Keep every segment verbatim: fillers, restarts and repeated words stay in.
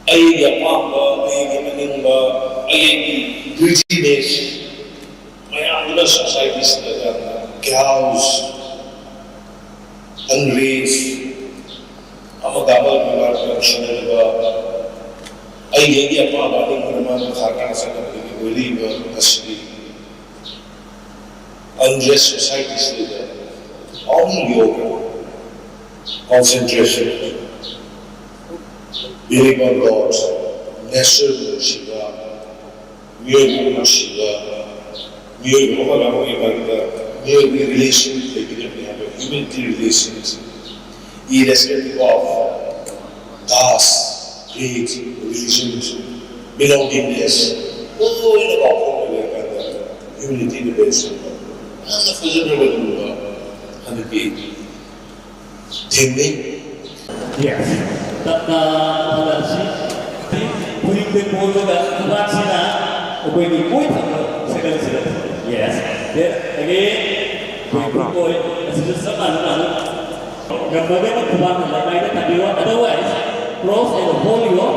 ꯑꯩꯒꯤ ꯑꯄꯥꯝꯕ, ꯑꯩꯒꯤ ꯑꯅꯤꯡꯕ, ꯑꯩꯒꯤ greediness ꯃꯌꯥꯝꯗꯨꯅ societyꯁꯤꯗ ꯌꯥꯝꯅ callous, unrest, ꯑꯃꯒ ꯑꯃꯒ ꯃꯤꯋꯥ ꯅꯨꯡꯁꯤꯅꯗꯕ, ꯑꯩꯒꯤ ꯑꯩꯒꯤ ꯑꯄꯥꯝꯕ ꯑꯅꯤꯡꯕꯗ ꯃꯥꯅ ꯈꯥ ꯀꯥꯅ ꯆꯠꯅꯕꯗꯒꯤ ꯑꯣꯏꯔꯛꯏꯕ ꯑꯁꯤꯒꯤ unrest societyꯁꯤꯗ only yoga, concentration, believe on God, nature ꯅꯨꯡꯁꯤꯕ, ꯃꯤꯑꯣꯏꯕ ꯅꯨꯡꯁꯤꯕ, ꯃꯤꯑꯣꯏꯕ ꯑꯃꯒ ꯑꯃꯒꯤ ꯃꯔꯛꯇ ꯃꯤꯑꯣꯏꯕꯒꯤ relation ꯂꯩꯒꯗꯕꯅꯤ ꯍꯥꯏꯕ, humanity relations, irrespective of caste, creed, religion, belongingness, ꯂꯣꯏꯅ ꯀꯥꯎꯊꯣꯛꯅꯕ ꯀꯥꯟꯗ humanity ꯅ base ꯑꯣꯏꯕ ꯌꯥꯝꯅ ꯐꯖꯈ꯭ꯔꯕ ꯑꯗꯨꯒꯨꯝꯕ ꯍꯟꯗꯛꯀꯤ theme ꯅꯤ꯫ Yes. ꯇꯞꯅ ꯐꯖꯔꯁꯤ꯫ ꯈꯨꯅꯤꯡ ꯇꯦꯛꯄ ꯑꯣꯏꯕꯗ ꯈꯨꯕꯥꯛꯁꯤꯅ ꯑꯩꯈꯣꯏꯒꯤ ꯃꯣꯏ ꯊꯝꯕ ꯁꯦꯀꯟꯁꯤꯗ꯫ Yes. Then again, ꯑꯩꯈꯣꯏ ꯈꯨꯠ ꯑꯣꯏ ꯑꯁꯤꯁꯨ ꯆꯞ ꯃꯥꯟꯅꯅ ꯑꯃꯨꯛ ꯉꯝꯃꯒꯅ ꯈꯨꯕꯥꯛꯅ ꯂꯩꯃꯥꯏꯗ ꯊꯝꯕꯤꯔꯣ꯫ Otherwise, cross and hold your,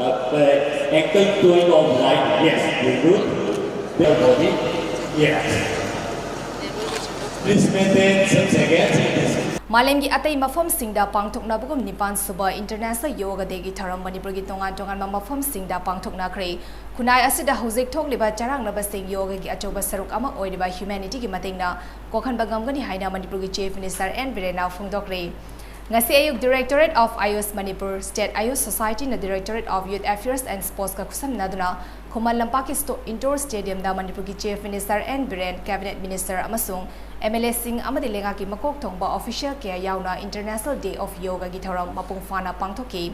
uh, uh, ankle joint of right. Yes, very good. Your body. Yes. Please maintain some seconds in this. ꯃꯥꯂꯦꯝꯒꯤ ꯑꯇꯩ ꯃꯐꯝꯁꯤꯡꯗ ꯄꯥꯡꯊꯣꯛꯅꯕꯒꯨꯝ ꯅꯤꯄꯥꯟ ꯁꯨꯕ International Yoga Day ꯒꯤ ꯊꯧꯔꯝ ꯃꯅꯤꯄꯨꯔꯒꯤ ꯇꯣꯉꯥꯟ ꯇꯣꯉꯥꯟꯕ ꯃꯐꯝꯁꯤꯡꯗ ꯄꯥꯡꯊꯣꯛꯅꯈ꯭ꯔꯦ꯫ ꯈꯨꯟꯅꯥꯏ ꯑꯁꯤꯗ ꯍꯧꯖꯤꯛ ꯊꯣꯛꯂꯤꯕ ꯆꯔꯥꯡꯅꯕꯁꯤꯡ ꯌꯣꯒꯒꯤ ꯑꯆꯧꯕ ꯁꯔꯨꯛ ꯑꯃ ꯑꯣꯏꯔꯤꯕ humanity ꯒꯤ ꯃꯇꯦꯡꯅ ꯀꯣꯛꯍꯟꯕ ꯉꯝꯒꯅꯤ ꯍꯥꯏꯅ ꯃꯅꯤꯄꯨꯔꯒꯤ Chief Minister ꯑꯦꯟ ꯕꯤꯔꯦꯟꯅ ꯐꯣꯡꯗꯣꯛꯈ꯭ꯔꯦ꯫ ꯉꯁꯤ ꯑꯌꯨꯛ Directorate of AYUSH Manipur, State AYUSH Society ꯅ Directorate of Youth Affairs and Sports ꯀ ꯈꯨꯠꯁꯝꯅꯗꯨꯅ ꯈꯨꯃꯟ ꯂꯝꯄꯥꯛꯀꯤ ꯁ꯭ꯇꯣ-, indoor stadium ꯗ ꯃꯅꯤꯄꯨꯔꯒꯤ Chief Minister N Biren, Cabinet Minister ꯑꯃꯁꯨꯡ M L A ꯁꯤꯡ ꯑꯃꯗꯤ ꯂꯩꯉꯥꯛꯀꯤ ꯃꯀꯣꯛ ꯊꯣꯡꯕ official ꯀꯌꯥ ꯌꯥꯎꯅ International Day of Yoga ꯒꯤ ꯊꯧꯔꯝ ꯃꯄꯨꯡ ꯐꯥꯅ ꯄꯥꯡꯊꯣꯛꯈꯤ꯫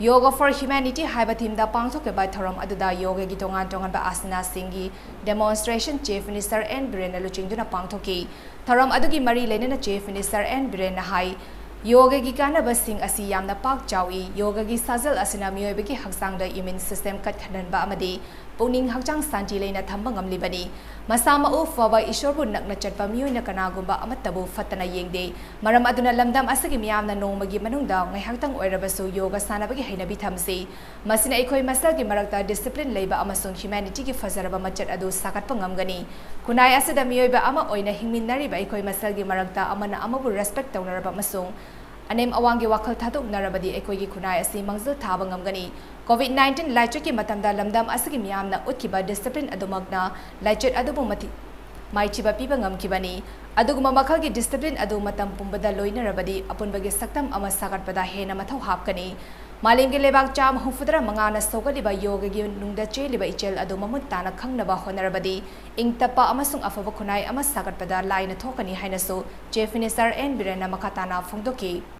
Yoga for Humanity ꯍꯥꯏꯕ theme ꯗ ꯄꯥꯡꯊꯣꯛꯈꯤꯕ ꯊꯧꯔꯝ ꯑꯗꯨꯗ ꯌꯣꯒꯒꯤ ꯇꯣꯉꯥꯟ ꯇꯣꯉꯥꯟꯕ ꯑꯁꯅꯥꯁꯤꯡꯒꯤ demonstration Chief Minister ꯑꯦꯟ ꯕꯤꯔꯦꯟꯅ ꯂꯨꯆꯤꯡꯗꯨꯅ ꯄꯥꯡꯊꯣꯛꯈꯤ꯫ ꯊꯧꯔꯝ ꯑꯗꯨꯒꯤ ꯃꯔꯤ ꯂꯩꯅꯅ Chief Minister ꯑꯦꯟ ꯕꯤꯔꯦꯟꯅ ꯍꯥꯏ, ꯌꯣꯒꯒꯤ ꯀꯥꯟꯅꯕꯁꯤꯡ ꯑꯁꯤ ꯌꯥꯝꯅ ꯄꯥꯛ ꯆꯥꯎꯏ꯫ ꯌꯣꯒꯒꯤ ꯁꯥꯖꯦꯜ ꯑꯁꯤꯅ ꯃꯤꯑꯣꯏꯕꯒꯤ ꯍꯛꯆꯥꯡꯗ immune system ꯀꯟꯈꯠꯍꯟꯕ ꯑꯃꯗꯤ ꯄꯨꯛꯅꯤꯡ ꯍꯛꯆꯥꯡ ꯁꯥꯟꯇꯤ ꯂꯩꯅ ꯊꯝꯕ ꯉꯝꯂꯤꯕꯅꯤ꯫ ꯃꯁꯥ ꯃꯎ ꯐꯕ ꯏꯁꯣꯔꯕꯨ ꯅꯛꯅ ꯆꯠꯄ ꯃꯤꯑꯣꯏꯅ ꯀꯅꯥꯒꯨꯝꯕ ꯑꯃꯠꯇꯕꯨ ꯐꯠꯇꯅ ꯌꯦꯡꯗꯦ꯫ ꯃꯔꯝ ꯑꯗꯨꯅ ꯂꯝꯗꯝ ꯑꯁꯤꯒꯤ ꯃꯤꯌꯥꯝꯅ ꯅꯣꯡꯃꯒꯤ ꯃꯅꯨꯡꯗ ꯉꯥꯏꯍꯥꯛꯇꯪ ꯑꯣꯏꯔꯕꯁꯨ ꯌꯣꯒ ꯁꯥꯟꯅꯕꯒꯤ ꯍꯩꯅꯕꯤ ꯊꯝꯁꯤ꯫ ꯃꯁꯤꯅ ꯑꯩꯈꯣꯏ ꯃꯁꯦꯜꯒꯤ ꯃꯔꯛꯇ ꯗꯤꯁꯤꯄ꯭ꯂꯤꯟ ꯂꯩꯕ ꯑꯃꯁꯨꯡ ꯍ꯭ꯌꯨꯃꯦꯅꯤꯇꯤꯒꯤ ꯐꯖꯔꯕ ꯃꯆꯠ ꯑꯗꯨ ꯁꯥꯒꯠꯄ ꯉꯝꯒꯅꯤ꯫ ꯈꯨꯟꯅꯥꯏ ꯑꯁꯤꯗ ꯃꯤꯑꯣꯏꯕ ꯑꯃ ꯑꯣꯏꯅ ꯍꯤꯡꯃꯤꯟꯅꯔꯤꯕ ꯑꯩꯈꯣꯏ ꯃꯁꯦꯜꯒꯤ ꯃꯔꯛꯇ ꯑꯃꯅ ꯑꯃꯕꯨ ꯔꯦꯁꯄꯦꯛ ꯇꯧꯅꯔꯕ ꯑꯃꯁꯨꯡ ꯑꯅꯦꯝ ꯑꯋꯥꯡꯒꯤ ꯋꯥꯈꯜ ꯊꯥꯗꯣꯛꯅꯔꯕꯗꯤ ꯑꯩꯈꯣꯏꯒꯤ ꯈꯨꯟꯅꯥꯏ ꯑꯁꯤ ꯃꯥꯡꯖꯤꯜ ꯊꯥꯕ ꯉꯝꯒꯅꯤ꯫ ꯀꯣꯚꯤꯗ ꯅꯥꯏꯟꯇꯤꯟ ꯂꯥꯏꯆꯠꯀꯤ ꯃꯇꯝꯗ ꯂꯝꯗꯝ ꯑꯁꯤꯒꯤ ꯃꯤꯌꯥꯝꯅ ꯎꯠꯈꯤꯕ ꯗꯤꯁꯤꯄ꯭ꯂꯤꯟ ꯑꯗꯨꯃꯛꯅ ꯂꯥꯏꯆꯠ ꯑꯗꯨꯕꯨ ꯃꯊꯤ-, ꯃꯥꯏꯊꯤꯕ ꯄꯤꯕ ꯉꯝꯈꯤꯕꯅꯤ꯫ ꯑꯗꯨꯒꯨꯝꯕ ꯃꯈꯜꯒꯤ ꯗꯤꯁꯤꯄ꯭ꯂꯤꯟ ꯑꯗꯨ ꯃꯇꯝ ꯄꯨꯝꯕꯗ ꯂꯣꯏꯅꯔꯕꯗꯤ ꯑꯄꯨꯟꯕꯒꯤ ꯁꯛꯇꯝ ꯑꯃ ꯁꯥꯒꯠꯄꯗ ꯍꯦꯟꯅ ꯃꯊꯧ ꯍꯥꯞꯀꯅꯤ꯫ ꯃꯥꯂꯦꯝꯒꯤ ꯂꯩꯕꯥꯛ ꯆꯥꯝꯃ ꯍꯨꯝꯐꯨꯇꯔꯥ ꯃꯉꯥꯅ ꯁꯧꯒꯠꯂꯤꯕ ꯌꯣꯒꯒꯤ ꯅꯨꯡꯗ ꯆꯦꯜꯂꯤꯕ ꯏꯆꯦꯜ ꯑꯗꯨ ꯃꯃꯨꯠ ꯇꯥꯅ ꯈꯪꯅꯕ ꯍꯣꯠꯅꯔꯕꯗꯤ ꯏꯪ ꯇꯞꯄ ꯑꯃꯁꯨꯡ ꯑꯐꯕ ꯈꯨꯟꯅꯥꯏ ꯑꯃ ꯁꯥꯒꯠꯄꯗ ꯂꯥꯏꯅ ꯊꯣꯛꯀꯅꯤ ꯍꯥꯏꯅꯁꯨ ꯆꯤꯐ ꯃꯤꯅꯤꯁꯇꯔ ꯑꯦꯟ ꯕꯤꯔꯦꯟꯅ ꯃꯈꯥ ꯇꯥꯅ ꯐꯣꯡꯗꯣꯛꯈꯤ꯫